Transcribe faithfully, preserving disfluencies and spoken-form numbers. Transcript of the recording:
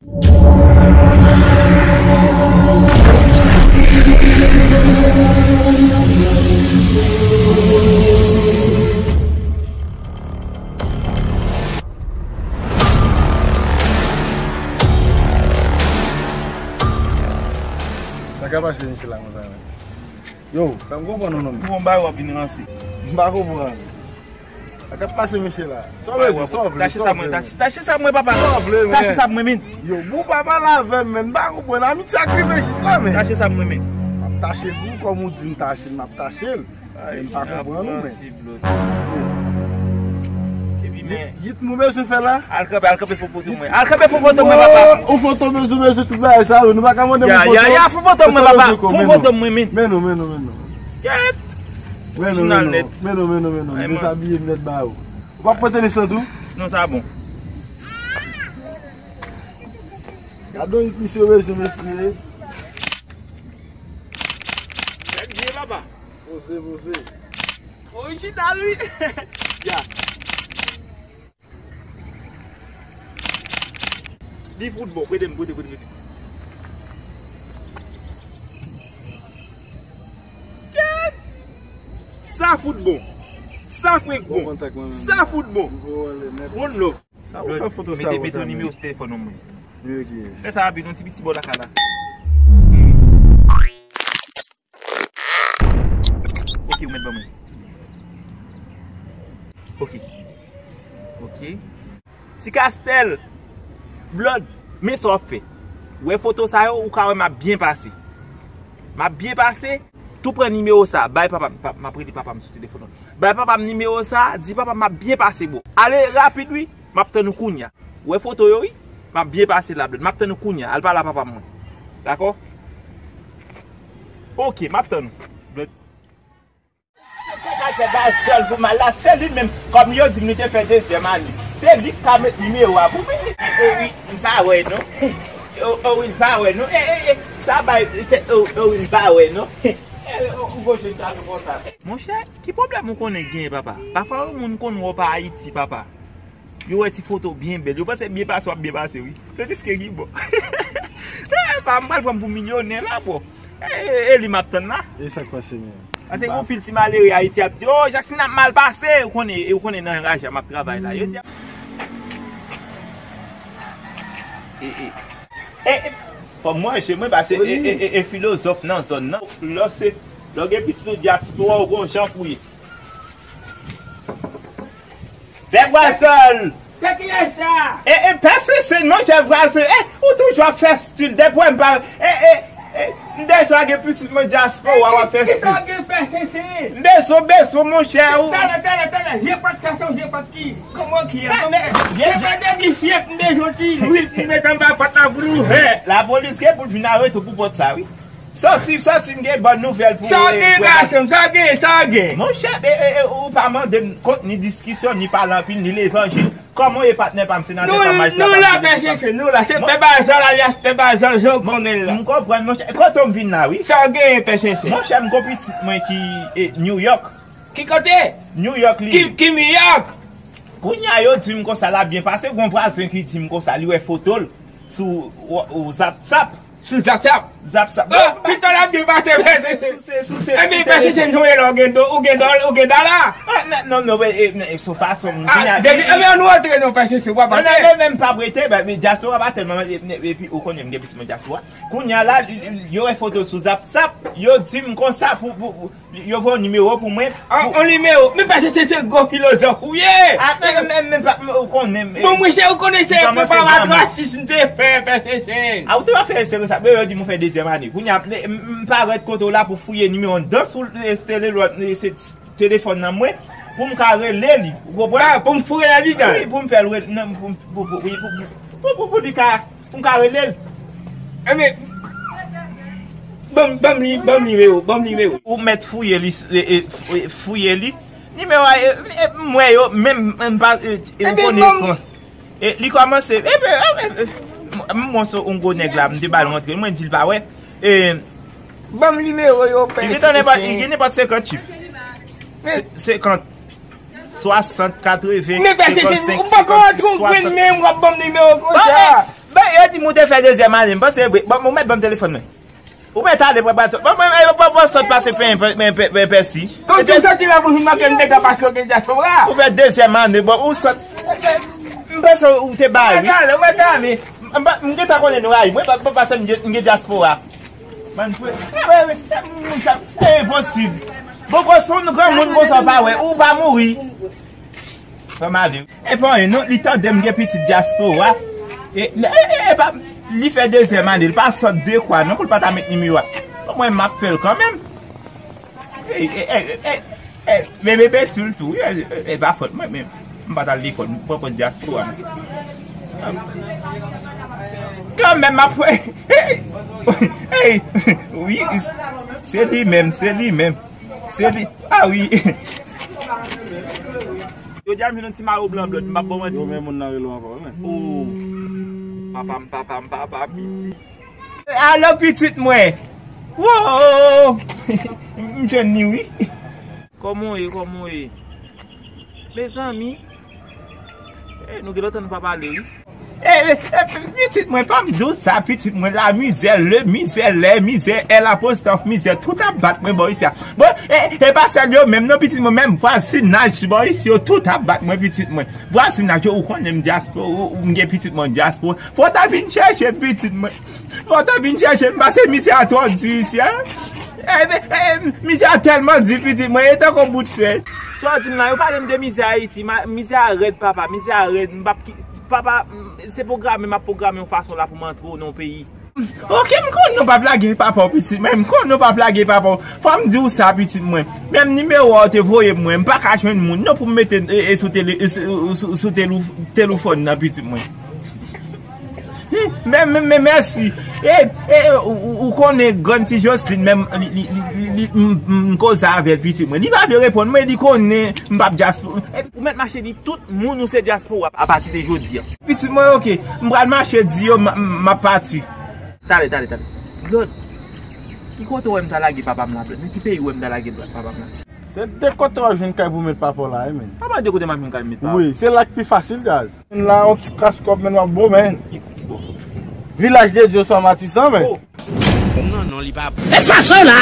Sa ka pase Michela konsa menm? Yo, fè m konprann ou non. Pou yon bagay w ap vin ranse. M pa konprann. Sa k ap pase Michela? Sa w bezwen, sa w vle, tache sa mwen, tache, tache sa mwen, papa. Sa w vle, men. Tache sa mwen, men. Yo, bon, pa pale avè m, men. M pa konprann. Amitye ak rive jis la, men. Tache sa mwen, men. M ap tache l pou ou, kòm ou di m tache l, m ap tache l. Men m pa konprann ou, men. Epi, men. Yit, yit mwen bezwen fè la? Al kanpe, al kanpe, fè foto mwen. Al kanpe, fè foto mwen, papa. Ou foto bezwen, bezwen tout bagay sa, nou pa ka mande mwen foto. Ya, ya, ya, fè foto mwen, papa. Fè foto mwen, men. Men non, men non, men non. Kèt! Men non, men non, men non, men non, men non. Dezabiye m nèt ba ou. Ou pa pote lis lan tou? Non, sa bon. Gade yon misye bezwen, mesye. Fè byen, papa. Poze, poze. Orijinal, wi. Ya. Li fout bon. Prete m, prete, prete, prete. Kèt! Sa fout bon. Sa frenk bon. Sa fout bon. One love. Sa ou fè foto sa konsa, men? Mete, mete nimewo sou telefòn mwen. Nimewo kiyès? Fè sa rapid, yon ti piti bò lakay la. Ok, ou mèt ban mwen. Ok. Ok. Ti Kastèl, Blood, men sa w ap fè. Ou wè foto sa yo, ou ka wè m ap byen pase. M ap byen pase, tou pran nimewo sa, bay papa m, pa, m ap rele papa m sou telefòn nan. Bay papa m nimewo sa, di papa m ap byen pase, bro. Ale rapid, wi, m ap tann ou kounya. Ou wè foto yo, wi, m ap byen pase la, Blood. M ap tann ou kounya, al pale a papa m, mwen. Dakò? Ok, m ap tann ou, Blood. Se sa k ap fè Bazòl pou mal la, se li menm. Kòm yo di m li te fè dezyèm ane, se li k ka met nimewo a pou mwen. E, e, wi, m pa wè non. O, o, wi, m pa wè non. E, e, e, sa bay, e, o, o, wi, m pa wè non. E, o, ou gon jèn sa tou konsa. Monchè, ki pwoblèm ou konnen genyen, papa? Pafwa yon moun konn wè w pa Ayiti, papa. Yo wè ti foto byen bèl. Yo panse byen pase w ap byen pase, wi. Se diske ki bon. Eh, pa m pral pran m pou milyonè la, bro. E, e, e li m ap tann la. E sa k pase, men? Pase gen yon pil ti malere Ayiti ap di, "Oh, Jackson ap mal pase." Ou konnen, ou konnen nan raja m ap travay la. Yo di, e, e, e, e, fò m ranje mwen pase, e, e, e, e filozòf nan zòn nan. Lè w se, lè w gen pitit ou dyaspora, ou gon jan pou ye. Pè Bwazòl! Se kiyès sa? E, e, pè Sese, monchè Bwazòl. E, ou toujou ap fè stil. Depi w wè m pa, e, e, e, m deja gen pitit mwen dyaspora, w ap fè stil. Kisa w gen, pè Sese? M bezwen, bezwen, monchè, ou. Talè, talè, talè. Je pòt sa se je pòt ki? Kòman ki? Kòman? Je pòt de visye, m bezwen ti lwil pou m met anba pòt la pou l ouvè. Lapolis gen pou l vin arete w pou pòt sa, wi. Sòti, sòti, m gen bòn nouvèl pou ou. Sa w gen, gason m, sa w gen, sa w gen? Monchè, e, e, e, ou pa mande m kont, ni diskisyon, ni pale anpil, ni levanjil. Kòman w ye, patnè pa m, senatè pa m, majistra pa m, nou la, pè Sese, nou la. Se pè Bazòl, alyas pè Bazòl, jan w konnen l la. M konprann, monchè. Kote w m vin la, wi. Sa w gen, pè Sese? Monchè, m gon pitit mwen ki, e, New York. Ki kote? New York li ye. Ki, ki New York? Kounya yo di m konsa l ap byen pase, gon vwazen ki di m konsa li wè foto l sou, w-, w-, Zap Zap. Sou Zap Zap. Zap Zap. Oh, pito l ap byen pase, pè Sese. Ebyen, pè Sese, nou ye la, ou gen do, ou gen do, ou gen dala. Ah, non, non, non, e, e, e, sou fason m vini a, depi, ebyen, nou antre non, pè Sese, w ap antre. Non, non, non, men m p ap rete, men, men dyaspora pa tèlman, e, e, epi ou konnen m gen pitit mwen dyaspora. Kounya la, yo wè foto sou Zap Zap, yo di m konsa pou, pou, pou, yo voye yon nimewo pou mwen. An, pou yon nimewo? Men pè Sese, se gwo filozòf ou ye. Ah, men, men, men, pa, men, ou konnen, men. Bon, monchè, ou konnen se preparatif rasis m te fè, pè Sese. Ah, ou te pa fè se konsa, men yo di m ou fè dezyèm ane. Kounya, men, m, m parèt kote w la pou fouye nimewo anndan sou, e, tele-, lòt, e, se telefòn nan mwen, pou m ka rele li. Ou konprann? Ah, pou m foure nan li dan. Wi, pou m fè l rele, non, pou, pou, pou, wi, pou, pou, pou, pou li ka Pou m ka rele l. Ebyen, ban m, ban m li, ban m nimewo, ban m nimewo. Ou mèt fouye li, e, e, fou-, e, fouye li. Nimewo a, e, e, m wè yo, menm, menm pa, e, e, ou konnen ekran. E, li kòmanse, e, e, e, e, m, m, mwen se yon gwo nèg la, m te ba l rantre, mwen di l pa wè. E, ban m nimewo yo, pè. Li gen nenpòt, li gen nenpòt senkant chif. Se, senkant. Swasant, katreven, senkannsenk, senkannsis, swasant. Men pè Sese, ou poko rantre yon grenn men, w ap ban m nimewo konsa. Bon, e, ben, yo di m Ou te fè dezyèm ane, m panse vre. Bon, ou mèt ban m telefòn mwen. Ou mèt ale pran baton. Bon, mwen, mwen, mwen, mwen sot pase pen, pen, pen, pen, pen, pèsi. Kon ti soti la pou vin manke m te ka pase yo gen dyaspora. Ou fè dezyèm ane, bon, ou sot. M panse ou te bay, wi. Ou mèt ale, ou mèt ale. M pa, m gentan konnen nou rayi mwen, pa, pa, paske m gen, m gen dyaspora. Bann frè, e, e, e, moun sa, e enposib. Bon, konsa, yon granmoun konsa w pa wè, ou pa mouri. Fè m ale. E pa anyen, non, li tande m gen pitit dyaspora. E, e, e, e pa, li fè dezyèm ane, li pa sot de kwa, non, pou l pa ta met nimewo a. Bon, mwen, m ap fè l kanmenm. E, e, e, e, e, men bebe sou l tou, wi, e, e, e pa fòt mwen, men m pa t al lekòl, m pran pòz dyaspora. Kanmenm, m ap fè, ey, wi, se li menm, se li menm, se li, a wi. Yo di a m jwenn yon ti mayo blan blòd, m p ap ba w manti. Yo, men moun nan rele w ankò, wi, men. O, papa m, papa m, papa m, pitit. Alo, pitit mwen. Wo! M jwenn li, wi. Kòman w ye, kòman w ye? Mezanmi. E, nou gen lontan nou pa pale, wi. E, e, e, pitit mwen, pa m di w sa, pitit mwen, la mizè, le mizè, lè mizè, èl apostwòf mizè, tout ap bat mwen bò isi a. Bon, e, e pa sèl yo menm, non, pitit mwen, menm vwazinaj bò isi yo, tout ap bat mwen, pitit mwen. Vwazinaj yo, ou konnen m dyaspora, ou, ou, m gen pitit mwen dyaspora. Fò w ta vin chèche m, pitit mwen. Fò w ta vin chèche m, paske mizè a twò di isi a. E, e, e, mizè a tèlman di, pitit mwen, e tankou bout fè. Sa w di m la, yo pale m de mizè Ayiti, ma, mizè a rèd, papa, mizè a rèd, m p ap ki, papa, m, se pwograme, m ap pwograme yon fason la pou m antre w nan yon peyi. Oke, m konnen w p ap lage papa w, pitit mwen, m konnen w p ap lage papa w. Fò m di w sa, pitit mwen. Menm nimewo a w te voye m mwen, m pa ka jwenn moun, non, pou m mete, e, e, sou tele, e, sou, sou, sou telou-, teloufòn nan, pitit mwen. Men, men, men, mèsi. E, e, ou, ou, ou konnen grann ti Josline, menm, li, li, li, li, li, m, m, m koze avè l, pitit mwen. Li pa vle reponn mwen, li konnen m p ap dyaspora. Ou mèt mache di tout moun ou se dyaspora a pati de jodi a. Pitit mwen, oke. M pral mache di yo, m, m, m ap pati. Talè, talè, talè. Blòd, ki kote w wè m ta lage papa m la, blòd? Nan ki peyi w wè m ta lage papa m la? Se de kote w ap jwenn kay pou met papa w la, wi, men. Papa, de kote m ap jwenn kay met papa? Wi, se la k pi fasil, guys. Moun la, yon ti kras kòb, men w ap bo, men. Vilaj de Dye swa Matisan, men. Oh. Non, non, li pa bon. E sa se la?